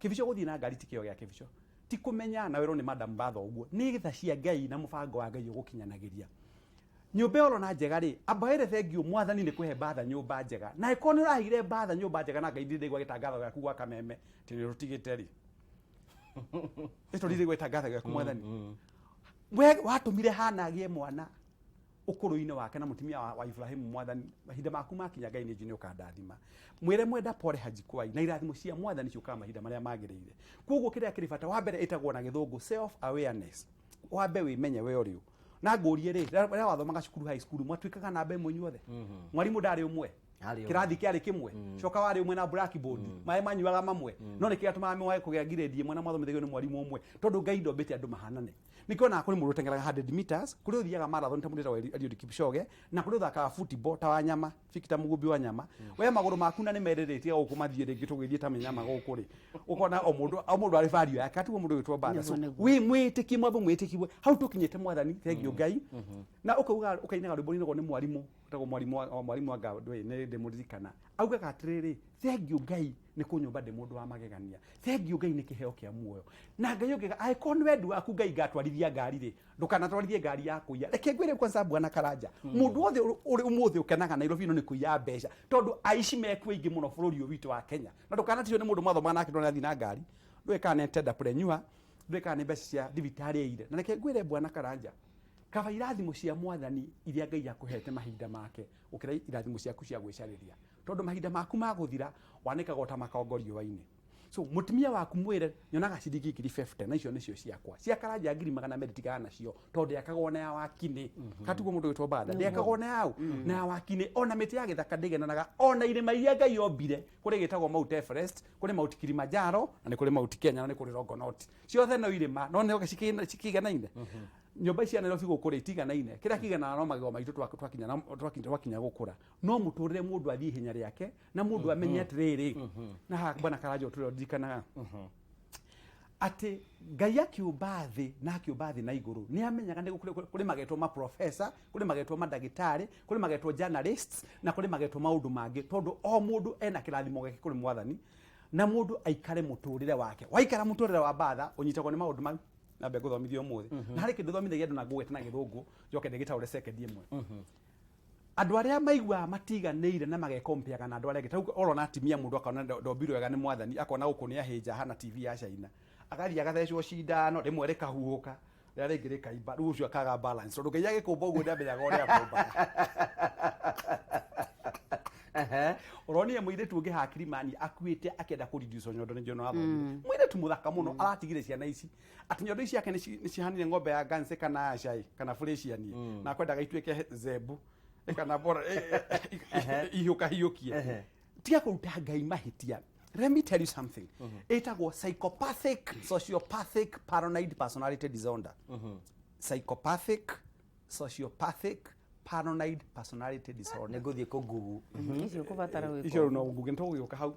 kĩbico gũthiĩ na ngari, ti kĩo gĩa kĩbico. Ti kũmenya na werwo nĩ Madam Batha ũguo, nĩ tha cia Ngai na mũbango wa Ngai ũgũkinyanagĩria. Nyũmba ĩyo ũrona njega rĩ, amba wĩre thengiũ Mwathani nĩ kũhe Batha nyũmba njega. Na angĩkorwo nĩ ũraheire Batha nyũmba njega na Ngai ndirĩ ndaigua gĩtangatho gĩaku gwa Kameme atĩ nĩ ũrũtigĩte rĩ. Ĩ tondũ ndirĩ ndaigua gĩtangatho gĩaku Mwathani. We watũmire Hana agĩe mwana ũkũrũ-inĩ wake na mũtumia wa, wa Ibrahimu Mwathani, mahinda maku makinya Ngai nĩ njũĩ nĩ ũkandathima. Mwĩre mwenda pole hajikwai na irathimo cia Mwathani ciũkaga mahinda marĩa magĩrĩire. Koguo kĩrĩa kĩrĩ bata wa mbere ĩtagwo na gĩthũngũ self awareness. Wambe wĩmenye we ũrĩ ũ. Na ngũrie rĩ, rĩrĩa wathomaga cukuru high school mwatuĩkaga namba ĩmwe inyuothe? Mwarimũ ndarĩ ũmwe? Arĩ ũmwe. Kĩrathi kĩarĩ kĩmwe? Coka warĩ ũmwe na blackboard? Maĩ manyuaga mamwe? No nĩkĩ gĩatũmaga mwage kũgĩa grade ĩmwe na mwathomithagio nĩ mwarimũ ũmwe? Tondũ Ngai ndombĩte andũ mahanane. Nĩkĩo onaga kũrĩ mũndũ ũteng'eraga 100 meters, kũrĩ ũthiaga marathon ta mũndũ wĩtagwo Eliud Kipchoge, na kũrĩ ũthakaga football ta Wanyama, Victor Mũgumbi Wanyama. We magũrũ maku na nĩ merĩrĩtie gũkũ mathiĩ rĩngĩ tũgĩthiĩ ta mĩnyama gũkũ rĩ, ũkona o mũndũ o mũndũ arĩ value yake, atiguo mũndũ ũgĩtwo mbatha. So, Nĩguo, nĩguo. wĩ mwĩtĩkie, mwambe mwĩtĩkie hau tũkinyĩte Mwathani, thengiũ Ngai. Na ũkauga ũkainaga rwĩmbo rũinagwo nĩ mwarimũ, wĩtagwo mwarimũ wa mwarimũ wa Ngandũ nĩ ndĩmũririkana. Augaga atĩrĩrĩ, thengiũ Ngai nĩ kũnyũmba ndĩ mũndũ wa magegania. Thengiũ Ngai nĩ kĩheo kĩa muoyo. Na Ngai ũngĩga, angĩkorwo nĩ wendi waku Ngai ngatwarithia ngari rĩ, ndũkanatwarithie ngari ya kũiya. Reke ngwĩre kwanza Bwana Karanja, mũndũ wothe ũrĩ ũmũthĩ ũkenaga Nairobi ĩno nĩ kũiya mbeca, tondũ aici mekuo aingĩ mũno bũrũri ũyũ witũ wa Kenya. Na ndũkanatihio nĩ mũndũ mwathomaga nake ndona athiĩ na ngari, ndũĩ kana nĩ entrepreneur, ndũĩ kana nĩ mbeca cia thibitarĩ aire. Na reke ngwĩre Bwana Karanja, kaba irathimo cia Mwathani iria Ngai akũhete mahinda make gũkĩra irathimo ciaku cia gwĩcarĩria. Tondũ mahinda maku ma gũthira wanĩkagwo ta makongo riũa-inĩ. So mũtumia waku mwĩre nyonaga ciringi 50,000 na icio nĩcio ciakwa. Cia Karanja 200,000 tigana nacio tondũ ndĩakagwo na ya wakinĩ. Katiguo mũndũ wĩtwo Mbatha ndĩakagwo na yau na ya wakinĩ. Ona mĩtĩ ya gĩthaka ndĩgenanaga, ona irĩma iria Ngai ombire, kũrĩ gĩtagwo Mount Everest, kũrĩ Mount Kilimanjaro na nĩ kũrĩ Mount Kenya na nĩ kũrĩ Longonot. Ciothe no irĩma no nĩ cikĩiganaine. Nyũmba cia Nairobi gũkũ rĩ itiganaine. Kĩrĩa kĩiganaga no magego maitũ twakinya gũkũra. No mũtũrĩre mũndũ athiĩ ihenya rĩake na mũndũ amenye atĩrĩrĩ, na haha Bwana Karanja ũtũrĩre ũririkanaga atĩ Ngai akĩũmba thĩ na akĩũmba thĩ na igũrũ nĩ amenyaga nĩ kũrĩ magetwo ma professor, kũrĩ magetwo mandagĩtarĩ, kũrĩ magetwo journalists na kũrĩ magetwo maũndũ mangĩ, tondũ o mũndũ ena kĩrathimo gĩake kũrĩ Mwathani, na mũndũ aikare mũtũrĩre wake. Waikara mũtũrĩre wa mbatha ũnyitagwo nĩ maũndũ mau nambe ngũthomithia ũmũthĩ. Na harĩ kĩndũ thomithagia andũ na ngũgweta na gĩthũngũ njoke ndĩgĩtaũre second ĩmwe. Andũ arĩa maiguaga matiganĩire na magekompeaga na andũ arĩa angĩ, ta rĩu ũrona atimia mũndũ akona ndombirwo wega nĩ Mwathani, akona gũkũ nĩ ahĩnja hana TV ya China, agathiĩ agathecwo cindano, rĩmwe rĩkahuhũka, rĩrĩa rĩngĩ rĩkaimba, rĩu ũcio akaga balance, tondũ Ngai agĩkũmba ũguo ndamenyaga ũrĩa akũmbaga. Ũronire mũirĩtu ũngĩ haha Kilimani akuĩte akĩenda kũ reduce nyondo nĩ njũĩ nĩ wathomire. Mũirĩtu mũthaka mũno aratigire ciana ici atĩ nyondo ici ciake nĩ cihanire ng'ombe ya Guernsey kana ya Shire kana Friesian na kwendaga ituĩke zebu kana bora ihiũkahiũkie. Tiga kũruta Ngai mahĩtia. Let me tell you something. Ĩtagwo psychopathic sociopathic paranoid personality disorder. Psychopathic sociopathic paranoid personality disorder. Nĩ ngũthiĩ kũ Google. Icio ũkũbatara gwĩka Icio no Google nĩ tũgũgĩũka hau.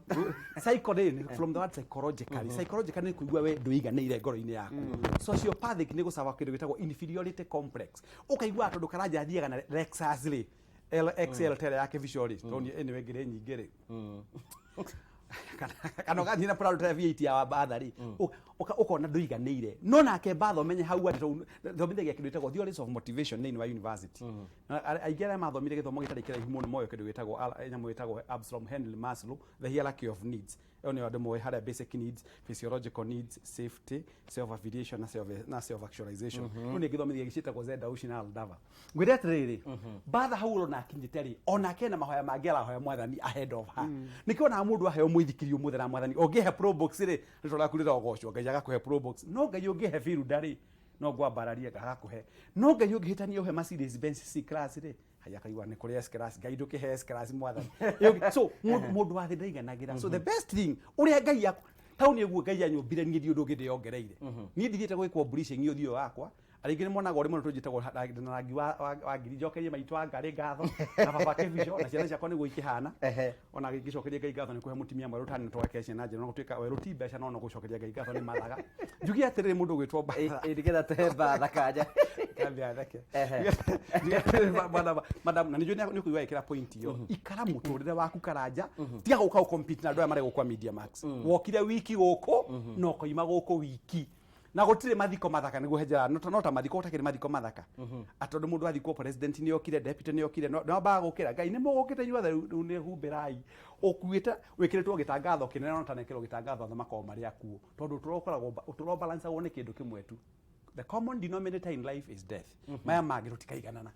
Psycho rĩ, from the word psychologically. Psychologically nĩ kũigua we ndũiganĩire ngoro-inĩ yaku. Sociopathic nĩ gũcaba kĩndũ gĩtagwo inferiority complex. Ũkaigua tondũ Karanja athiaga na Lexus rĩ, LXL tele ya kĩbico rĩ, tondũ anyway ngĩrĩ nyingĩ rĩ. Kana ũgathiĩ na Prado ta V8 ya Mbatha rĩ, ũkona ndũiganĩire. No nake Mbatha ũmenye hau atĩ tondũ thomithagia kĩndũ gĩtagwo theories of motivation thĩinĩ wa university. Na aingĩ arĩa mathomire gĩthomo gĩtarĩ kĩraihu mũno moĩ kĩndũ gĩtagwo nyamũ ĩtagwo Absalom Henry Maslow, the hierarchy of needs. Ĩyo nĩyo andũ moĩ harĩa basic needs, physiological needs, safety, self affiliation na self na self actualization. Rĩu nĩ ngĩthomithia gĩciĩtagwo Zendaushi na Aldava. Ngwĩre atĩrĩrĩ, Mbatha hau ũrona akinyĩte rĩ, onake ena mahoya mangĩ arahoya Mwathani ahead of her. Nĩkĩo onaga mũndũ aheo mũithikiri ũmũthĩ na Mwathani, ũngĩhe Probox rĩ, rĩtwa rĩaku rĩrogocwo, Ngai agakũhe Probox. No Ngai ũngĩhe Firuda rĩ, no ngwambararie agakũhe. No Ngai ũngĩhĩtania ũhe Mercedes Benz C class rĩ, haya akaigua nĩ kũrĩ S class, Ngai ndũkĩhe S class Mwathani. So mũndũ wa thĩ ndaiganagĩra. So the best thing ũrĩa Ngai aku taũni ũguo Ngai anyũmbire niĩ ndiũ ũndũ ũngĩ ndĩyongereire. Niĩ ndithiĩte gwĩkwo bleaching ũthiũ wakwa, arĩa aingĩ nĩ monaga ũrĩ mũno tũnjĩtagwo na rangi wa ngiri njokerie maitũ wa ngarĩ ngatho na baba kĩbico na ciana ciakwa nĩguo ikĩhana. Ona ngĩcokeria Ngai ngatho nĩ kũhe mũtumia mwerũ tani twake ciana njega, no gũtuĩka werũ ti mbeca no no gũcokeria Ngai ngatho nĩ mathaga. Njuge atĩrĩrĩ mũndũ ũgwĩtwo Mbatha. Ĩ, nĩgetha tũhe Mbatha kanya. Kambe atheke. Njuge atĩrĩrĩ, madam, na nĩ njũĩ nĩ ũkũigua ĩkĩra point ĩyo. Ikara mũtũrĩre waku Karanja, tiga gũka gũ compete na andũ aya marĩ gũkũ a Media Max. Wokire wiki gũkũ na ũkoima gũkũ wiki. Na gũtirĩ mathiko mathaka nĩguo henjera no ta mathiko gũtakĩrĩ mathiko mathaka. Atondũ mũndũ athikwo, president nĩ okire, deputy nĩ okire, no ambaga gũkĩra Ngai nĩ mũgũkĩte inyuothe, rĩu nĩ humbĩrai ũkuĩte wĩkĩrĩtwo gĩtangatho kĩnene, no tanekĩrwo gĩtangatho othe makoragwo marĩ akuũ, tondũ ũtũũro ũkoragwo ũtũũro balancagwo nĩ kĩndũ kĩmwe tu. The common denominator in life is death. Maya mangĩ tũtikaiganana.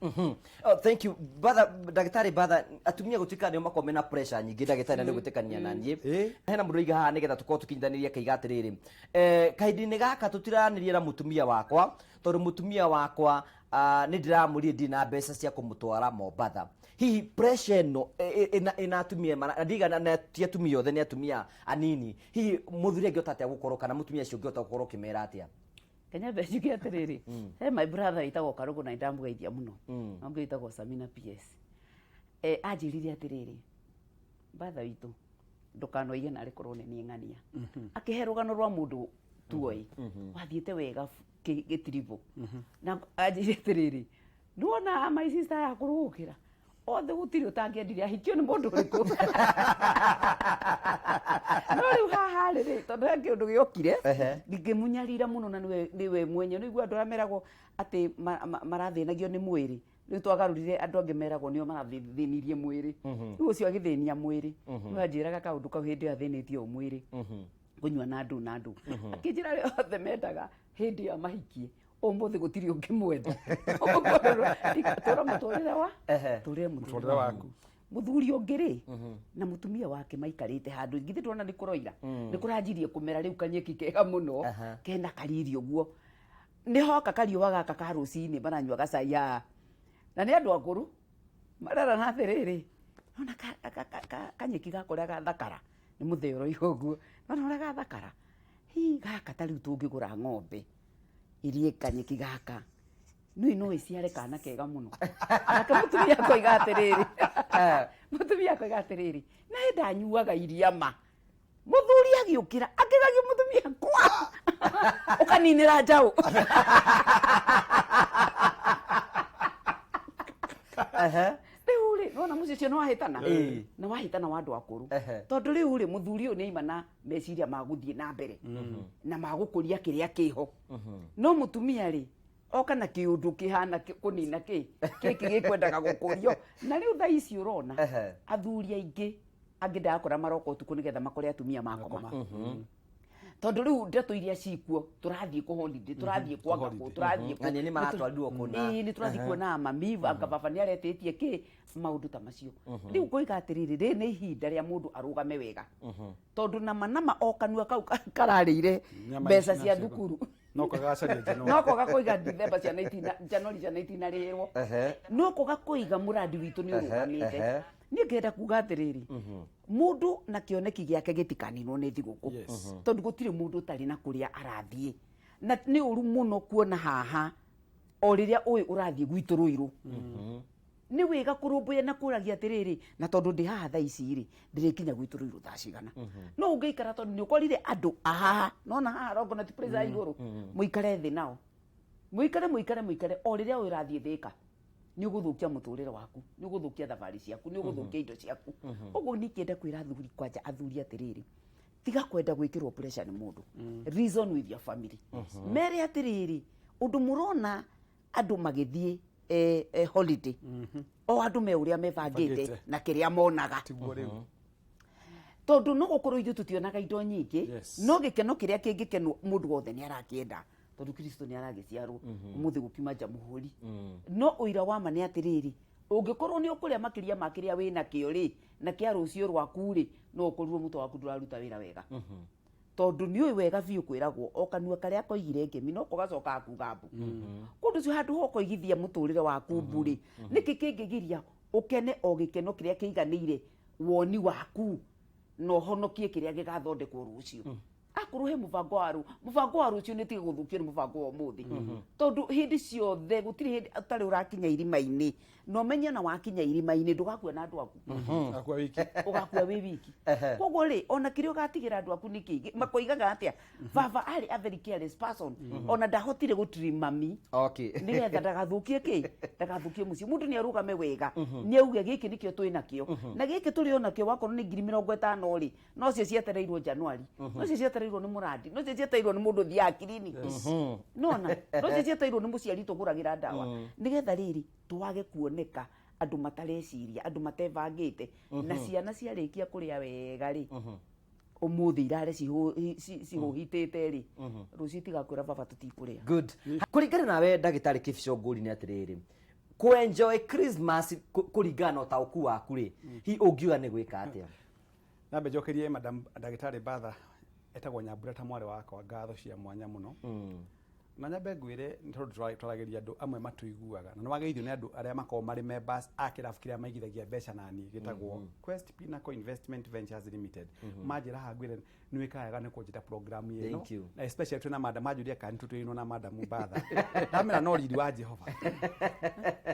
Oh, thank you batha ndagĩtarĩ batha. Atumia gũtuĩka nĩo makoragwo mena pressure nyingĩ, ndagĩtarĩ, na nĩ gwĩtĩkania na niĩ. Hena mũndũ ũiga haha nĩgetha tũkorwo tũkinyanĩria, akaiga atĩrĩrĩ, kahinda-inĩ gaka tũtiranĩria na mũtumia wakwa tondũ mũtumia wakwa, nĩ ndĩramũrire ndirĩ na mbeca cia kũmũtwara Mombatha. Hihi pressure ĩno ĩna atumia na ndigana na ti atumia othe, nĩ atumia anini. Hihi mũthuri angĩhota atĩa gũkorwo, kana mũtumia ũcio ũngĩhota gũkorwo ũkĩmera atĩa? Kanyambe njuge atĩrĩrĩ, he my brother wĩtagwo Karũgũ na nĩndamũgeithia mũno, na ũngĩ wĩtagwo Samina PS. Anjĩrire atĩrĩrĩ, batha witũ, ndũkanoige narĩ korwo nĩ niĩ ng'ania. Akĩhe rũgano rwa mũndũ tuoĩ wathiĩte wega gĩtiribũ, na anjĩrire atĩrĩrĩ, nĩwona my sister ya kũrũgũkĩra othe gũtirĩ ũtangĩendire ahikio nĩ mũndũ ũrĩkũ, no rĩu haha rĩ, tondũ he kĩũndũ gĩokire ngĩmũnyarira mũno, na nĩwe mwenye. Nĩigua andũ arĩa meragwo atĩ marathĩnagio nĩ mwĩrĩ, rĩu twagarũrire andũ angĩ meragwo nĩo marathĩnirie mwĩrĩ. Rĩu ũcio agĩthĩnia mwĩrĩ nĩwe anjĩraga kaũndũ kau hĩndĩ ĩyo athĩnĩtie o mwĩrĩ kũnyua na andũ na andũ, akĩnjĩra arĩa othe mendaga hĩndĩ ĩyo mahikie ũmũthĩ gũtirĩ ũngĩmwenda. Tũra mũtũrĩre wa tũrĩre mũtũrĩre waku. Mũthuri ũngĩ rĩ na mũtumia wake maikarĩte handũ, githĩ ndona nĩ kũroira nĩ kũranjirie kũmera rĩu kanyeki kega mũno kena kariri ũguo, nĩ hoka kariũa gaka ka rũcinĩ, maranyua gacai haha na nĩ andũ akũrũ, marerana atĩrĩrĩ, nona kanyeki gaka ũrĩa gathakara, nĩ mũthee ũroiga ũguo, nona ũrĩa gathakara, hi gaka ta rĩu tũngĩgũra ng'ombe irie kanyeki gaka nui no ĩciare kana kega mũno. Nake mũtumia akoiga atĩrĩrĩ, mũtumia akoiga atĩrĩrĩ, naĩ ndanyuaga iria ma. Mũthuri agĩũkĩra akĩgagia mũtumia kwa ũkaninĩra njaũ. Rĩu rĩ, nona mũciĩ ũcio nĩ wahĩtana na wahĩtana wa andũ akũrũ, tondũ rĩu rĩ, mũthuri ũyũ nĩ aima na meciria ma gũthiĩ na mbere na ma gũkũria kĩrĩa kĩho, no mũtumia rĩ oka na kĩũndũ kĩhana kũnina kĩ gĩkĩ gĩkwendaga gũkũrio. Na rĩu thaa ici ũrona athuri aingĩ angĩ ndakora maroka ũtukũ nĩgetha makore atumia makoma, tondũ rĩu ndeto iria cikuo, tũrathiĩ kũ holiday, tũrathiĩ kwanga kũ, tũrathiĩ kũ. Na nĩ maratwarirwo kũna. Ĩĩ, nĩ tũrathiĩ kuona mami anga baba nĩ aretĩtie kĩ, maũndũ ta macio. Rĩu ngoiga atĩrĩrĩ, rĩrĩ nĩ ihinda rĩa mũndũ arũgame wega, tondũ nama nama o kanua kau kararĩire Nyama mbeca ici cia nacio. thukuru No kagacaria January. No koga kũiga Dithemba ciana itina, January ciana itinarĩhĩrwo, no koga kũiga mũrandi witũ nĩ ũrũgamĩte. Niĩ ngenda kuga atĩrĩrĩ, mũndũ na kĩoneki gĩake gĩtikaninwo nĩ thigũkũ, tondũ gũtirĩ mũndũ ũtarĩ na kũrĩa arathiĩ, na nĩ ũru mũno kuona haha o rĩrĩa ũĩ ũrathiĩ gwitũ rũirũ. Nĩ wĩga kũrũmbũiya na kũragia atĩrĩrĩ, na tondũ ndĩ haha thaa ici rĩ, ndĩrĩkinya gwitũ rũirũ thaa cigana? No ũngĩikara, tondũ nĩ ũkorire andũ ahaha nona haha Longonot Place haha igũrũ, mũikare thĩ nao, mũikare mũikare mũikare, o rĩrĩa ũĩ ũrathiĩ Thĩka, nĩ ũgũthũkia mũtũrĩre waku, nĩ ũgũthũkia thabarĩ ciaku, nĩ ũgũthũkia indo ciaku. Ũguo niĩ ingĩenda kwĩra athuri, kwanja athuri atĩrĩrĩ, tiga kwenda gwĩkĩrwo pressure nĩ mũndũ. Reason with your family, mere atĩrĩrĩ, ũndũ mũrona andũ magĩthiĩ holiday, o andũ me ũrĩa mebangĩte Mebangĩte. na kĩrĩa monaga. Tiguo rĩu. Tondũ no gũkorwo ithuĩ tũtionaga indo nyingĩ, no gĩkeno kĩrĩa kĩngĩkenwo mũndũ wothe nĩ arakĩenda, tondũ Kristo nĩ aragĩciarwo ũmũthĩ gũkiuma jamhuri. No ũira wa ma nĩ atĩrĩrĩ, ũngĩkorwo nĩ ũkũrĩa makĩria ma kĩrĩa wĩ nakĩo rĩ, na kĩa rũciũ rwaku rĩ, no ũkorirwo mũtwe waku ndũraruta wĩra wega, tondũ nĩ ũĩ wega biũ kwĩragwo o kanua karĩa koigire ngemi no ko gacokaga kuga mbu. Kũndũ ũcio handũ ho ũkoigithia mũtũrĩre waku mbu rĩ, nĩkĩ kĩngĩgiria ũkene o gĩkeno kĩrĩa kĩiganĩire woni waku na ũhonokie kĩrĩa gĩgathondekwo rũciũ? Akorwo he mũbango wa mũbango wa rũciũ, nĩ tige gũthũkio nĩ mũbango wa ũmũthĩ, tondũ hĩndĩ ciothe gũtirĩ hĩndĩ ũtarĩ ũrakinya irima-inĩ, na ũmenye na wakinya irima-inĩ ndũgakua na andũ aku. Akua wiki. Ũgakua wĩ wiki. Koguo rĩ, ona kĩrĩa ũgatigĩra andũ aku nĩ kĩ? Makoigaga atĩa, baba arĩ a very careless person, ona ndahotire gũtrim mami nĩgetha ndagathũkie kĩ, ndagathũkie mũciĩ. Mũndũ nĩ arũgame wega, nĩ auge gĩkĩ nĩkĩo twĩ nakĩo, na gĩkĩ tũrĩ o nakĩo, wakorwo nĩ 50,000 rĩ, nocio cietereirwo January, nocio cietereirwo. Nĩ mũrandi, no cio cietereirwo nĩ mũndũ ũthiaga kiriniki, nona no cio cietereirwo nĩ mũciari tũgũragĩra ndawa, nĩgetha rĩrĩ twage kuoneka andũ matareciria, andũ matebangĩte. Na ciana ciarĩkia kũrĩa wega rĩ, ũmũthĩ irare cihũhitĩte rĩ, rũciũ itigakwĩra, "Baba, tũtikũrĩa." Good. Kũringana nawe, ndagĩtarĩ Kĩbico Ngũri, nĩ atĩrĩrĩ, kũ-enjoy Christmas kũringana na ũtaũku waku rĩ, hi ũngiuga nĩ gwĩka atĩa? Nambe njokerie madam ndagĩtarĩ Batha, etagwo Nyambura ta mwarĩ wakwa, ngatho cia mwanya mũno. Na nyambe ngwĩre, nĩ tondũ twaragĩria andũ amwe matuiguaga, na nĩ wageithio nĩ andũ arĩa makoragwo marĩ members a kĩrabu kĩrĩa maigithagia mbeca nani gĩtagwo Quest Pinnacle Investment Ventures Limited. Manjĩra haha ngwĩre nĩ wĩkaga wega nĩ kũnjĩta program ĩno. Thank you. Na especially twĩna madam, manjũria kana nĩ tũtũinwo na madam Batha, ndamera no riri wa Jehova.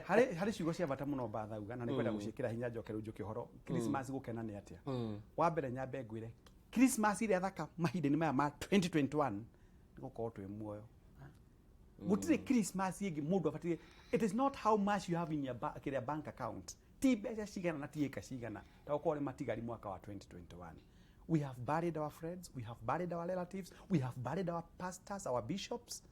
Harĩ ciugo cia bata mũno Batha uga, na nĩ kwenda gũciĩkĩra hinya. Njoke rĩu njũke ũhoro Christmas gũkena nĩ atĩa. Wa mbere, nyambe ngwĩre Christmas ĩrĩa thaka mahinda-inĩ maya ma 2021 nĩ gũkorwo twĩ muoyo. Gũtirĩ Christmas ĩngĩ mũndũ abatiĩ. It is not how much you have in your kĩrĩa bank account, ti mbeca cigana na ti ĩka cigana, ta gũkorwo nĩ matigari. Mwaka wa 2021 we have buried our friends, we have buried our relatives, we have buried our pastors, our bishops,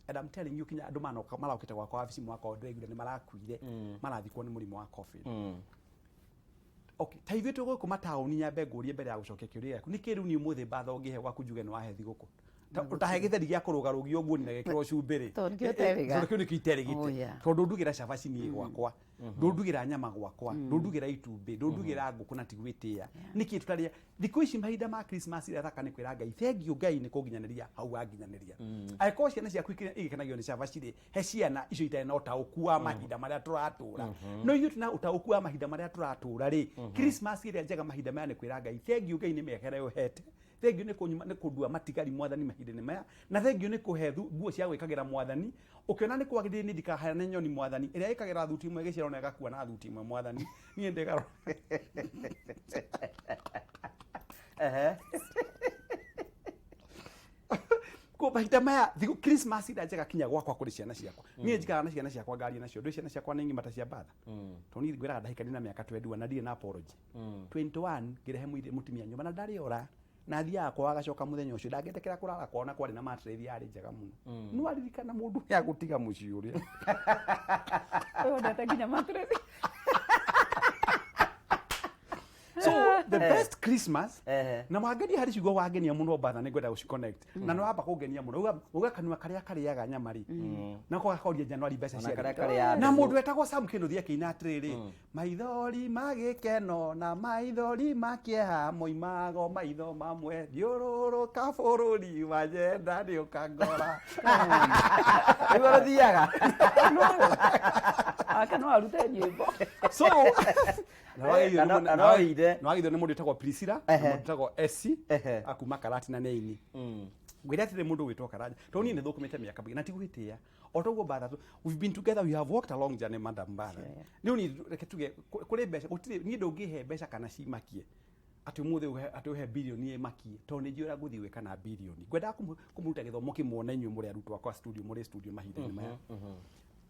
and I'm telling you, kinya andũ manoka marokĩte gwakwa wabici mwaka ũyũ ndĩraiguire nĩ marakuire, marathikwo nĩ mũrimũ wa COVID. Okay, ta ithuĩ twĩ gũkũ mataũni, nyambe ngũrie mbere ya gũcokia kĩũria gĩaku, nĩkĩ rĩu niĩ ũmũthĩ mbatha ũngĩhe gwaku njuge nĩ wahe thigũkũ? Ũtahe gĩtheri gĩa kũrũgarũgio ũguo na gĩkĩrwo cumbĩ rĩ? Tondũ nĩkĩo ũterĩga. Tondũ kĩu nĩkĩo iterĩgĩte. Tondũ ndugĩra cabaci niĩ gwakwa, ndũndugĩra nyama gwakwa, ndũndugĩra itumbĩ, ndũndugĩra ngũkũ, na ti gwĩtĩa. Nĩkĩ tũtarĩa thikũ ici mahinda ma Christmas? Ĩrĩa thaka nĩ kwĩra Ngai thengiũ, Ngai nĩ kũnginyanĩria hau wanginyanĩria. Angĩkorwo ciana ciaku igĩkenagio nĩ cabaci rĩ, he ciana icio itarĩ na ũtaũku wa mahinda marĩa tũratũra, no ithuĩ tũna ũtaũku wa mahinda marĩa tũratũra rĩ, Christmas ĩrĩa njega mahinda maya nĩ kwĩra Ngai thengiũ, Ngai nĩ mĩaka ĩrĩa ũhete, thengiũ nĩ kũnyuma nĩ kũndua matigari mwathani mahinda-inĩ maya, na thengiũ nĩ kũhe nguo cia gwĩkagĩra mwathani. Ũkĩona nĩ kwagĩrĩire nĩ ndikaheane nyoni mwathani ĩrĩa ĩkagĩra thuti ĩmwe ĩgĩciarwo na ĩgakua na thuti ĩmwe mwathani, niĩ ndĩgarũ. Ko mahinda maya thikũ Christmas ĩrĩa njega kinya gwakwa kũrĩ ciana ciakwa, niĩ njikaraga na ciana ciakwa, ngaria nacio. Ndũ ciana ciakwa nĩ ng'ima ta cia mbatha, tondũ niĩ ngwĩraga ndahikania na mĩaka 21 na ndirĩ na apology. 21 ngĩrehe mũtumia nyũmba na ndarĩ ora, na thiaga kwao agacoka mũthenya ũcio, ndangĩtĩkĩra kũrara kwao na kwarĩ na mattress yarĩ njega mũno. No aririkana mũndũ ya gũtiga mũciĩ ũrĩa Wendete nginya mattress. So the best Christmas na wangenia harĩ ciugo, wangenia mũno mbatha, nĩ ngwenda gũci-connect na nĩ wamba kũngenia mũno. Uga kanua karĩa karĩaga nyama rĩ, nako gakoria Januari mbeca Ona cia karĩa karĩaga na mbegũ. Mũndũ wetagwo Sam Kĩnuthia akĩina atĩrĩrĩ, "Maithori ma gĩkeno na maithori ma kĩeha moimago maitho mamwe, thiũrũrũka bũrũri wa nyenda nĩ ũkangora." Nĩguo rũthiaga. Ake no arute nyĩmbo. So Na no ire. na wageithio nĩ mũndũ wĩtagwo Priscilla na mũndũ wĩtagwo Esi akuma Karatina nĩ ini ngwĩra atĩrĩ, mũndũ gwĩtwo Karanja, tondũ niĩ nĩ thũkũmĩte mĩaka mĩingĩ na ti gwĩtĩa o toguo mbatha we've been together, we have walked a long journey, madam mbatha. Rĩu niĩ reke tuge kũrĩ mbeca gũtirĩ, niĩ ndũngĩhe mbeca kana cimakie atĩ ũmũthĩ atĩ ũhe birioni ĩmakie, tondũ nĩ njũĩ ũrĩa ngũthiĩ gwĩka na birioni. Ngwendaga kũmũruta gĩthomo kĩmwe inyuĩ mũrĩ arutwo akwa studio, mũrĩ studio mahinda-inĩ maya.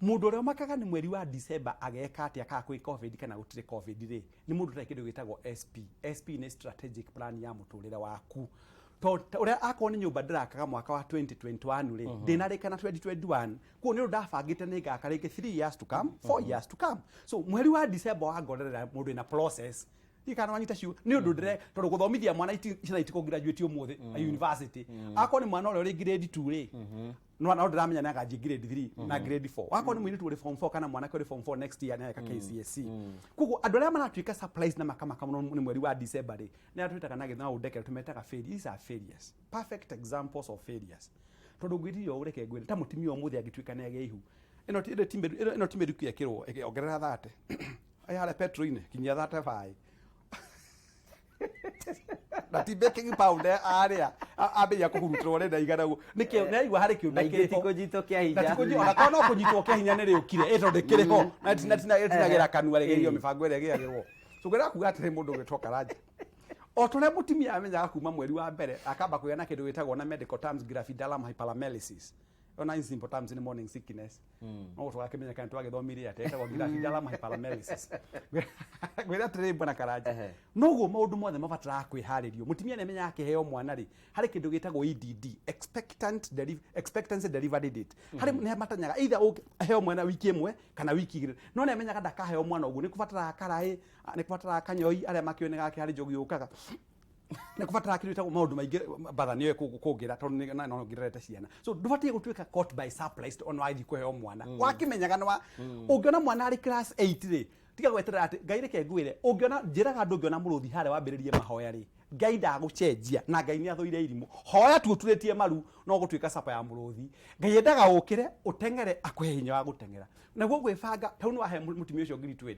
Mũndũ ũrĩa ũmakaga nĩ mweri wa December ageka atĩa, kana kwĩ COVID kana gũtirĩ COVID rĩ, nĩ mũndũ ũtarĩ kĩndũ gĩtagwo SP. SP nĩ strategic plan ya mũtũrĩre waku. Tondũ ũrĩa akorwo nĩ nyũmba ndĩrakaga mwaka wa 2021 rĩ, ndĩnarĩka na 2021, kuo nĩ ũndũ ndabangĩte nĩ ngaka rĩngĩ 3 years to come, 4 years to come. So mweri wa December wangorerera mũndũ ĩna process. Ndiũĩ kana wanyita ciugo. Nĩ ũndũ ndĩre tondũ gũthomithia mwana ciana itikũ graduate ũmũthĩ university. Akorwo nĩ mwana ũrĩa ũrĩ grade 2 rĩ, no ndĩramenya nĩ agathiĩ grade 3 na grade 4. Wakorwo nĩ mũirĩtu ũrĩ form 4 kana mwanake ũrĩ form 4, next year nĩ ageka KCSE. Koguo andũ arĩa maratuĩka surprise na makamaka mũno nĩ mweri wa December rĩ, nĩ arĩa twĩtaga na gĩthũngũ ndekere tũmetaga failures. These are failures, perfect examples of failures. Tondũ ngwĩrire ũũ, reke ngwĩre, ta mũtumia ũmũthĩ angĩtuĩka nĩ agĩa ihu, ĩno ti mĩruki ĩkĩrwo ongerera 30 ĩ harĩa petrol-inĩ kinyia 35 na ti baking powder arĩa ambĩrĩria kũhurutĩrwo rĩ na igana ũguo nĩkĩ nĩ aigua harĩ kĩũmbe Na ingĩ ti kĩrĩ ho. kũnyitwo kĩa Na hinya. ti kũnyitwo, ona korwo no kũnyitwo kĩa hinya nĩ rĩũkire ĩ tondũ kĩrĩ ho na tina kanua rĩgerio mĩbango ĩrĩa ĩgĩagĩrwo. So ngwenda kuga atĩrĩ, mũndũ ũgĩtwo Karanja, o ta ũrĩa mũtumia amenyaga kuma mweri wa mbere akamba kũgĩa na kĩndũ gĩtagwo na medical terms gravidarum hyperemesis, ona in simple terms nĩ morning sickness, no tũgakĩmenya kana twagĩthomire atĩa, ĩtagwo gravidarum hyperemesis. Ngwĩra Atĩrĩrĩ, Bwana Karanja, noguo maũndũ mothe mabataraga kwĩharĩrio. Mũtumia nĩ amenyaga akĩheo mwana rĩ, harĩ kĩndũ gĩtagwo EDD, expectancy delivery date. Harĩ nĩ matanyaga either aheo mwana wiki ĩmwe kana wiki 2, no nĩ amenyaga ndakaheo mwana ũguo. Nĩ kũbataraga karaĩ, nĩ kũbataraga kanyoi, arĩa makĩũĩ nĩ gake harĩ njogu yũkaga, nĩ kũbataraga kĩndũ gĩtagwo maũndũ maingĩ. Batha nĩoĩ kũngĩra tondũ no ngĩrerete ciana, so ndũbatiĩ gũtuĩka caught by surprise ona wathiĩ kũheo mwana. Wakĩmenyaga nĩ wa ũngĩona mwana arĩ class 8 rĩ, tiga gweterera atĩ Ngai. Reke ngwĩre, ũngĩona, njĩraga andũ, ũngĩona mũrũthi harĩa wambĩrĩrie mahoya rĩ, Ngai ndagũcenjia na Ngai nĩ athũire irimũ. Hoya tu ũturĩtie maru, no gũtuĩka capa ya mũrũthi. Ngai endaga ũkĩre ũteng'ere, akũhe hinya wa gũteng'era. Naguo gwĩbanga, tau nĩ wahe mũtumia ũcio ngiri 20,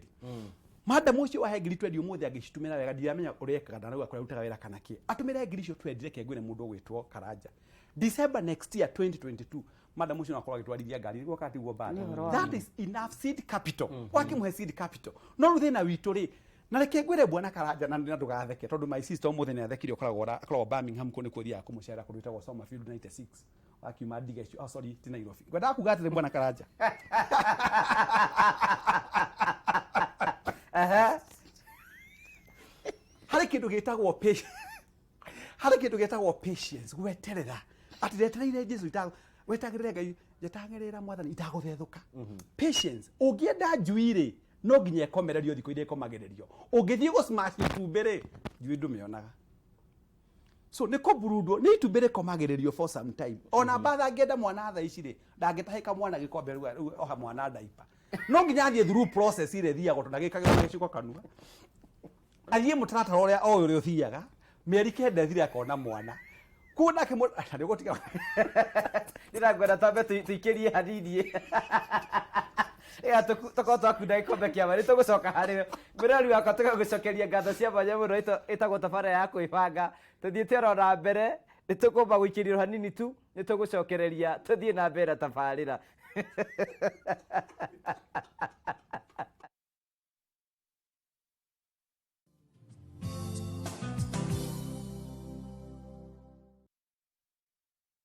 madam ũcio wahe ngiri 20 ũmũthĩ, angĩcitumĩra wega, ndiramenya ũrĩa ekaga, ndanauga kũrĩa arutaga wĩra kana kĩ, atũmĩre ngiri icio 20. Reke ngwĩre, mũndũ ũgwĩtwo Karanja, December next year 2022, madam ũcio no akorwo agĩtwarithia ngari nĩguo kana tiguo bado. Nĩ ũhoro wa That is enough seed capital. Wakĩmũhe seed capital, no rĩu thĩna witũ rĩ, na reke ngwĩre, Bwana Karanja, na ndũgatheke tondũ my sister ũmũthĩ nĩ athekire, ũkoragwo akoragwo Birmingham, kũu nĩkuo thiaga kũmũcerera, kũndũ gwĩtagwo Somerfield 96 wakiuma ndiga icio. Oh, sorry, ti Nairobi. Ngwendaga kuga atĩrĩ, Bwana Karanja, harĩ kĩndũ gĩtagwo patience, gweterera atĩ ndetereire Jesu itago wetagĩrĩre Ngai, njetagĩrĩra Mwathani itagũthethũka. Patience. Ũngĩenda njui rĩ, no nginya ĩkomererio thikũ iria ĩkomagĩrĩrio. Ũngĩthiĩ gũ smash itumbĩ rĩ, njui ndũmĩonaga. So nĩ kũburundwo nĩ itumbĩ rĩkomagĩrĩrio for some time. Ona mbatha angĩenda mwana thaa ici rĩ, ndangĩtahĩka mwana gĩkombe rĩu oha mwana ndaipa. No nginya athiĩ through process ĩrĩa ĩthiagwo, tondũ ndagĩkagĩrwo gĩciko kanua. Athiĩ mũtaratara ũrĩa o ũrĩa ũthiaga, mĩeri 9 ĩthire akona mwana kuo nake nĩ ũgũtiga. Ndĩrakwenda twambe tũikĩrie hanini ĩga tũkorwo twakunda gĩkombe kĩa maĩ, nĩ tũgũcoka harĩ mwĩrori wakwa, tũgagũcokeria ngatho cia mwanya mũno. Ĩtagwo tabarĩra ya kwĩbanga. Tũthiĩte oro na mbere, nĩ tũkũmba gũikĩrio hanini tu, nĩ tũgũcokereria tũthiĩ na mbere na tabarĩra.